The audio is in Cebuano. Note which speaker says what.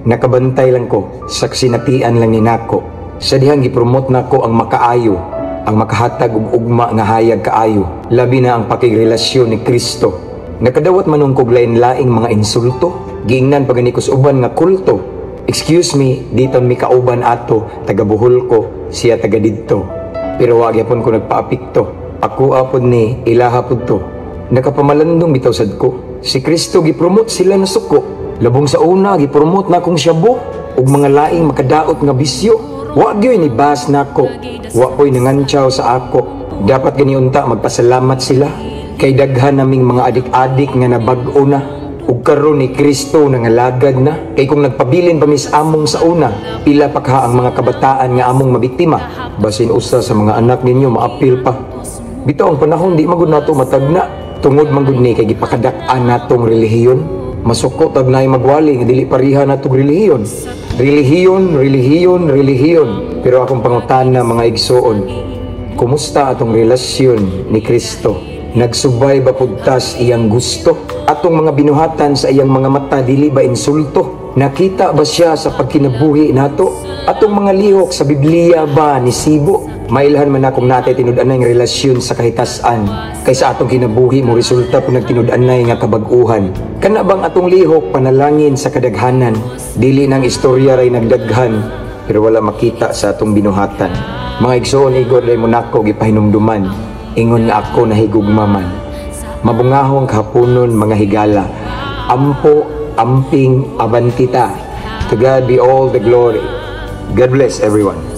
Speaker 1: Nakabantay lang ko sa kasinatian lang ni nako. Sa dihang gipromote nako ang makaayo, ang makahatag og ugma nga hayag kaayo, labi na ang pakigrelasyon ni Kristo. Nakadawat man kog lain-laing mga insulto, giingnan pa gani ko sa uban nga kulto. Excuse me, dito mi kauban ato, taga Bohol ko, siya taga didto. Pero wa gyapon ko nagpaapekto. Ako apod ni, ilaha pud to. Nakapamalandong bitaw sad ko. Si Kristo gipromote, sila nasuko. Labong sa una, gipromote na akong shabu ug mga laing makadaot nga bisyo. Wa gyoy ni bash nako. Wa ko'y nangantsaw sa ako. Dapat gani unta magpasalamat sila kay daghan naming mga adik-adik nga nabag-o na. Ug karon ni Kristo nangalagad na. Kay kung nagpabilin pa mis among sa una, pila pa ka ang mga kabataan nga among mabiktima. Basin usa sa mga anak ninyo maapil pa. Bitaw ang panahon, di magud nato matagna. Tungod man gud ni kay gipakadak-an natong relihiyon. Masuko tag naay magwali nga dili pareha natong relihiyon. Relihiyon, relihiyon, relihiyon. Pero akong pangutana, mga igsoon, kumusta atong relasyon ni Kristo? Nagsubay ba pud tas iyang gusto? Atong mga binuhatan sa iyang mga mata dili ba insulto? Nakita ba siya sa pagkinabuhi nato? Atong mga lihok sa Biblia ba ni sibo? Mailhan man akong natay tinud-anay nga relasyon sa kahitasan kaysa atong kinabuhi mo resulta po nagtinud-anay nga kabag-uhan. Kana bang atong lihok panalangin sa kadaghanan? Dili nang istorya ray nagdaghan pero wala makita sa atong binuhatan. Mga igsoon, igor day mo nako gipahinumduman. Ingon nga ako nahigugma man. Mabungahong kahaponon, mga higala. Ampo, amping, abantita. To God be all the glory. God bless everyone.